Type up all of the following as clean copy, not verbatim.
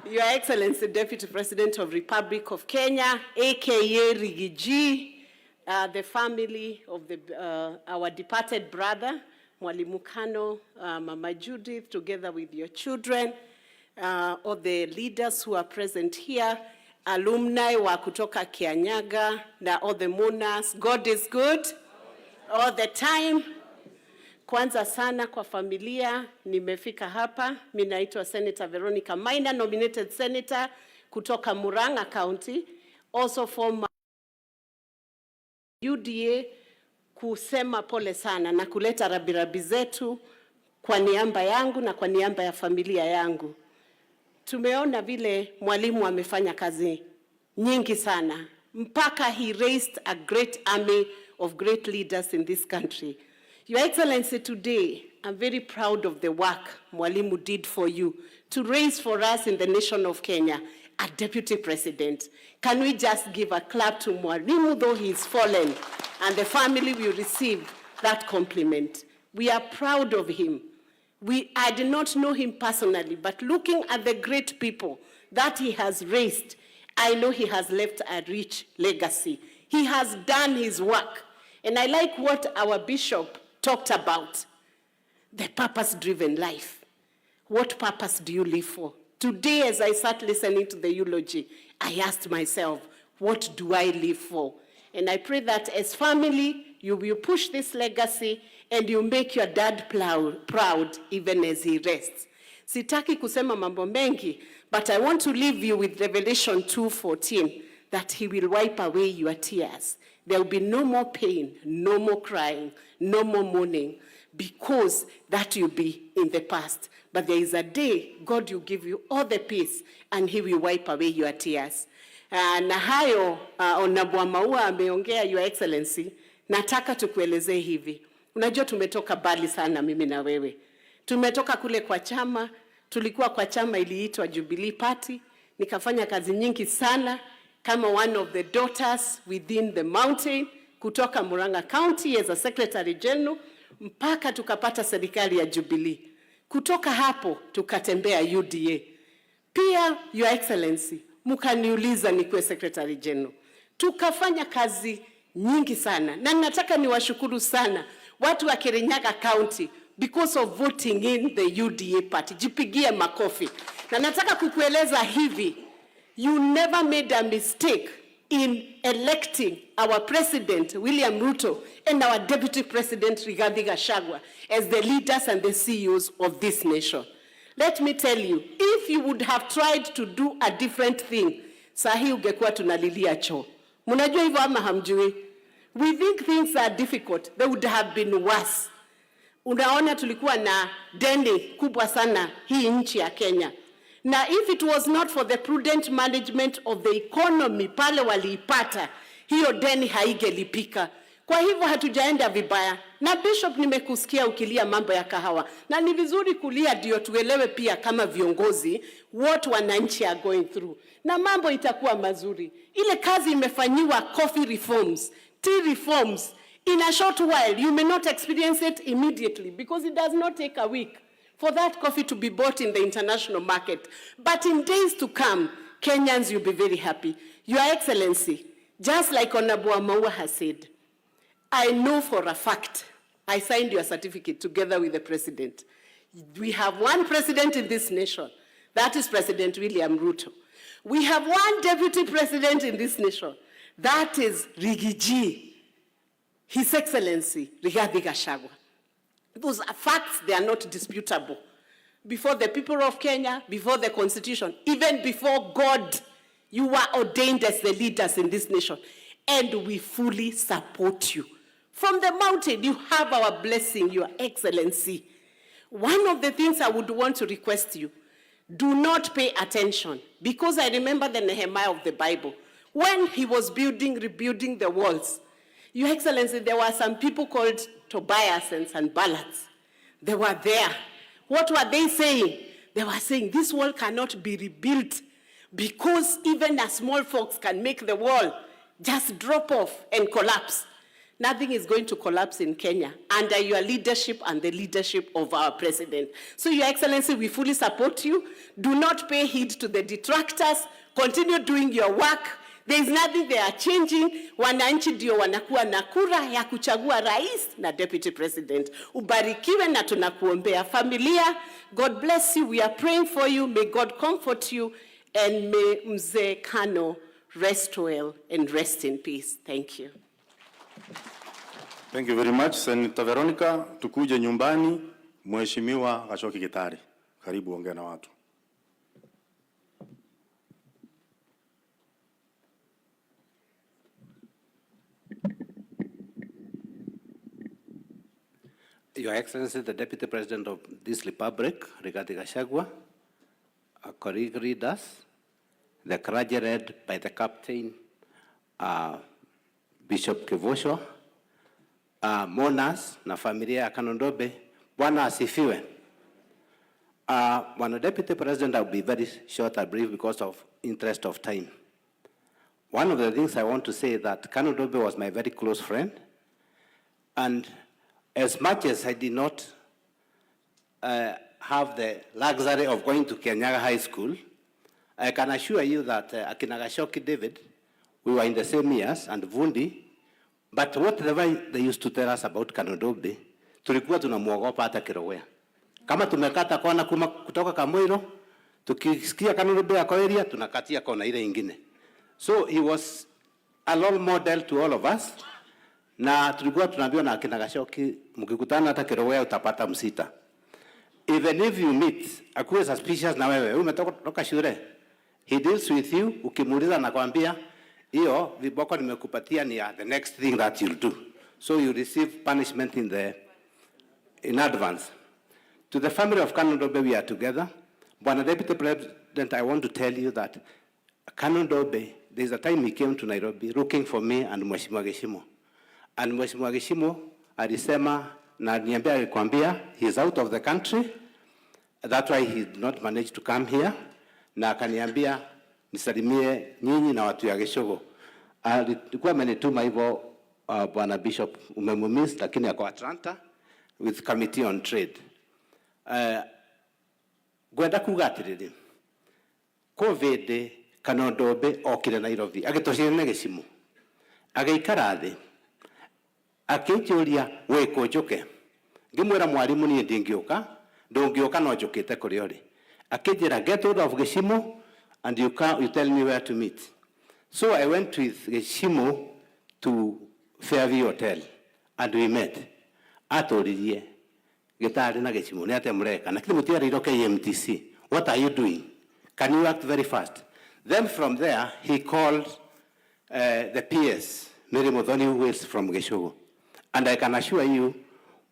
Your Excellency, Deputy President of Republic of Kenya, aka Riggy G, the family of our departed brother, Mwalimu Kano, Mama Judith, together with your children, all the leaders who are present here, alumni wa kutoka Kianyaga na all the mourners. God is good all the time. Kwanza sana kwa familia, nimefika hapa. Mimi naitwa Senator Veronica Maina, nominated senator kutoka Murang'a County, also former UDA, kusema pole sana na kuleta rabirabi zetu kwa niaba yangu na kwa niaba ya familia yangu. Tumeona vile Mwalimu amefanya kazi nyingi sana mpaka he raised a great army of great leaders in this country. Your Excellency, today I'm very proud of the work Mwalimu did for you to raise for us in the nation of Kenya a deputy president. Can we just give a clap to Mwalimu, though he's fallen, and the family will receive that compliment? We are proud of him. I did not know him personally, but looking at the great people that he has raised, I know he has left a rich legacy. He has done his work. And I like what our bishop talked about, the purpose-driven life. What purpose do you live for? Today, as I sat listening to the eulogy, I asked myself, what do I live for? And I pray that as family, you will push this legacy and you make your dad proud even as he rests. Sitaki kusema mambo mengi, but I want to leave you with Revelation 2:14, that he will wipe away your tears. There will be no more pain, no more crying, no more mourning, because that will be in the past. But there is a day God will give you all the peace and he will wipe away your tears. Na hayo Honorable Maua ameongea, Your Excellency, nataka tukuelezee hivi. Unajua tumetoka mbali sana mimi na wewe. Tumetoka kule kwa chama, tulikuwa kwa chama iliitwa Jubilee Party, nikafanya kazi nyingi sana kama one of the daughters within the mountain kutoka Murang'a County as a secretary general mpaka tukapata serikali ya Jubilee. Kutoka hapo tukatembea UDA. Pia, Your Excellency, mkaniuliza nikuwe secretary general. Tukafanya kazi nyingi sana na nataka niwashukuru sana watu wa Kirinyaga County because of voting in the UDA party. Jipigie makofi. Na nataka kukueleza hivi, you never made a mistake in electing our president William Ruto and our deputy president Rigathi Gachagua as the leaders and the CEOs of this nation. Let me tell you, if you would have tried to do a different thing, sahi ungekuwa tunalilia choo. Mnajua hivyo ama hamjui? We think things are difficult, they would have been worse. Unaona tulikuwa na deni kubwa sana hii nchi ya Kenya. Na if it was not for the prudent management of the economy pale waliipata, hiyo deni haigelipika. Kwa hivyo hatujaenda vibaya. Na Bishop, nimekusikia ukilia mambo ya kahawa, na ni vizuri kulia ndio tuelewe pia kama viongozi what wananchi are going through, na mambo itakuwa mazuri. Ile kazi imefanyiwa coffee reforms, tea reforms, in a short while you may not experience it immediately because it does not take a week for that coffee to be bought in the international market. But in days to come, Kenyans will be very happy. Your Excellency, just like Honorable Maua has said, I know for a fact, I signed your certificate together with the president. We have one president in this nation. That is President William Ruto. We have one deputy president in this nation. That is Riggy G, His Excellency Rigathi Gachagua. Those are facts, they are not disputable. Before the people of Kenya, before the constitution, even before God, you were ordained as the leaders in this nation. And we fully support you. From the mountain, you have our blessing, Your Excellency. One of the things I would want to request you, do not pay attention. Because I remember the Nehemiah of the Bible. When he was building, rebuilding the walls, Your Excellency, there were some people called Tobias and Sanballat. They were there. What were they saying? They were saying this wall cannot be rebuilt because even a small fox can make the wall just drop off and collapse. Nothing is going to collapse in Kenya under your leadership and the leadership of our president. So, Your Excellency, we fully support you. Do not pay heed to the detractors. Continue doing your work. There is nothing they are changing. Wananchi ndio wanakuwa na kura ya kuchagua rais na deputy president. Ubarikiwe na tunakuombea familia. God bless you. We are praying for you. May God comfort you and may Mzee Kano rest well and rest in peace. Thank you. Thank you very much, Senator Veronica. Tukuje nyumbani, Mheshimiwa Gachoki Gitari. Karibu ongea na watu. Your Excellency, the Deputy President of this Republic, Rigathi Gachagua, colleague leaders, the clergy led by the captain, Bishop Kivosho, mourners na familia ya Kanondobe, Bwana asifiwe. Bwana Deputy President, I'll be very short and brief because of interest of time. One of the things I want to say that Kanondobe was my very close friend, and as much as I did not have the luxury of going to Kianyaga High School, I can assure you that Akina Gachoki David, we were in the same years, and Vundi, but whatever they used to tell us about Kanondobe, tulikuwa tunamuogopa hata Kirowea. Kama tumekata kona kuma kutoka Kamwiro, tukisikia Kanondobe ako area, tunakatia kona ile ingine. So he was a role model to all of us. Na tulikuwa tunaambiwa na akina Gachoki, mkikutana hata Kirowea utapata msita. Even if you meet, akuwe suspicious na wewe, umetoka kutoka shule. He deals with you, ukimuuliza anakwambia hiyo viboko nimekupatia ni ya the next thing that you'll do. So you receive punishment in advance. To the family of Kanondobe, we are together. Bwana Deputy President, I want to tell you that Kanondobe, there's a time he came to Nairobi looking for me and Mheshimiwa Geshimo. And Mheshimiwa Geshimo alisema na niambia, alikwambia he is out of the country. That's why he did not manage to come here. Na akaniambia nisalimie nyinyi na watu ya Gichugu. Alikuwa amenituma hivyo, Bwana Bishop umemumiss, lakini ako Atlanta with Committee on Trade. Ngwenda kuga atiriri, COVID Kanondobe okire Nairobi agitucirene gicimu agiikara thi akinjuria wiku njuke, ngimwira mwarimu nie ndingiuka, ndungiuka no njukite kuria uri. Akinjira get out of Gicimu and you can, you tell me where to meet. So I went with Gicimu to Fairview Hotel and we met. Aturirie gitari na Gicimu ni atia mureka na kile mutiariro KMTC, what are you doing, can you act very fast? Then from there he called the PS Mary Muthoni, who is from Gichugu, and I can assure you,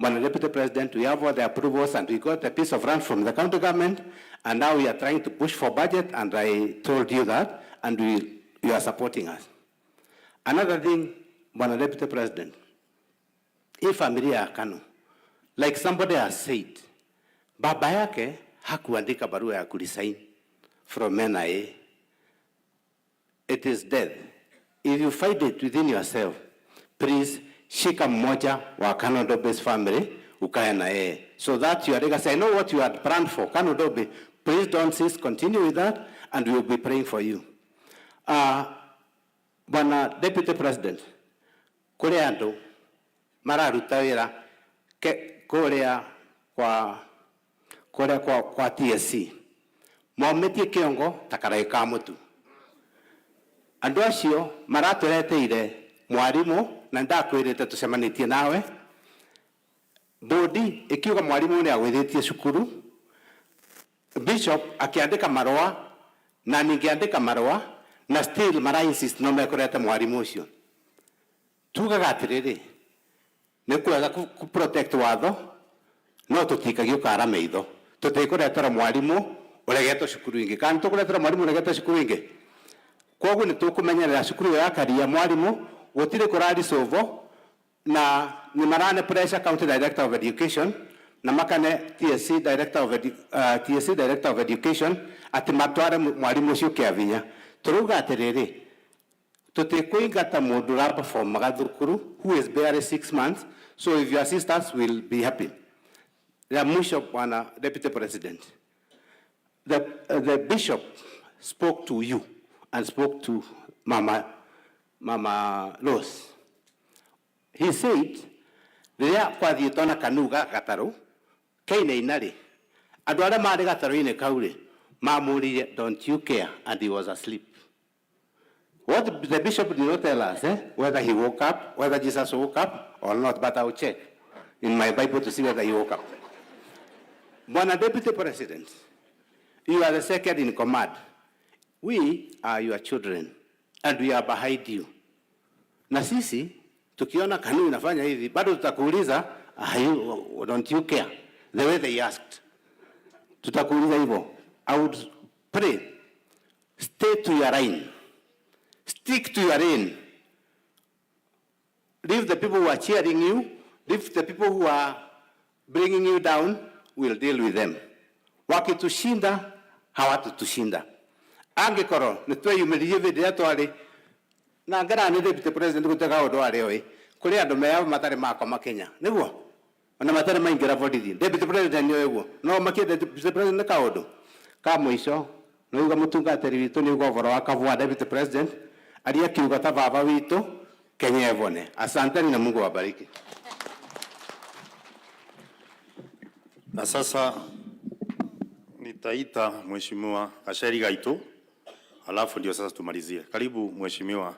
Bwana Deputy President, we have all the approvals and we got a piece of land from the county government, and now we are trying to push for budget, and I told you that, and you are supporting us. Another thing, Bwana Deputy President, hii familia ya Kanu, like somebody has said, baba yake hakuandika barua ya kuresign from NIA. It is death. If you find it within yourself, please shika mmoja wa Kanu Ndobe's family ukae na yeye, so that your legacy. I know what you had planned for Kanu Ndobe. Please don't cease, continue with that, and we will be praying for you. Bwana Deputy President, kuri andu mararuta wira kuria kwa kuria kwa, kwa TSC mometie kiongo ta karai ka mutu. Andu acio maratureteire mwarimu na ndakwirite tucemanitie nawe bodi ikiuga mwarimu ni agwithitie cukuru. Bishop akiandika marua na ningiandika marua na still mara insist no mekurete mwarimu ucio. Tugaga atiriri, ni kwega ku protect watho, no tutikagio kara meitho. Tutikuretera mwarimu uregetwo cukuru ingi, kana tukuretera mwarimu uregetwo cukuru ingi. Koguo ni tukumenyerera cukuru ya Karia mwarimu gutiri kurari sovo, na ni marane pressure county director of education na makane TSC director of TSC director of education ati matware mwarimu ucio kia vinya. Turuga atiriri, Tũtikũingata mũndũ ũraperformaga thukuru who is barely 6 months, so if your sisters will be happy. Ya mwisho, Bwana Deputy President, the bishop spoke to you and spoke to Mama Rose. He said, rĩrĩa kwathiĩtwo na kanu ga gatarũ keinaina rĩ, andũ arĩa marĩ gatarũ-inĩ kau rĩ, mamũririe, "Don't you care?" And he was asleep. What the bishop did not tell us, whether he woke up, whether Jesus woke up or not, but I will check in my Bible to see whether he woke up. Bwana Deputy President, you are the second in command. We are your children and we are behind you. Na sisi tukiona KANU inafanya hivi bado tutakuuliza, "Are you, don't you care?" The way they asked. Tutakuuliza hivyo. I would pray, stay to your line. Stick to your lane. Leave the people who are cheering you, leave the people who are bringing you down, we'll deal with them. Wakitushinda, hawatutushinda. Angĩkorwo nĩ tweyumĩririe hĩndĩ ĩrĩa twarĩ na ngara nĩ Deputy President gũtuĩka ũndũ warĩ oĩ kũrĩ andũ meyao matarĩ makoma Kenya, nĩguo ona matarĩ maingĩra borithi. Deputy President nĩ ũguo no makie Deputy President nĩ kaũndũ ka mũico. Nĩ uga mũtungatĩri witũ nĩ uga ũhoro wa Kavua. Deputy President aria akiuga ta baba witũ Kenya evone. Asanteni na Mungu awabariki. Na sasa nitaita Mheshimiwa Gacheri Gaitu, alafu ndio sasa tumalizie. Karibu Mheshimiwa.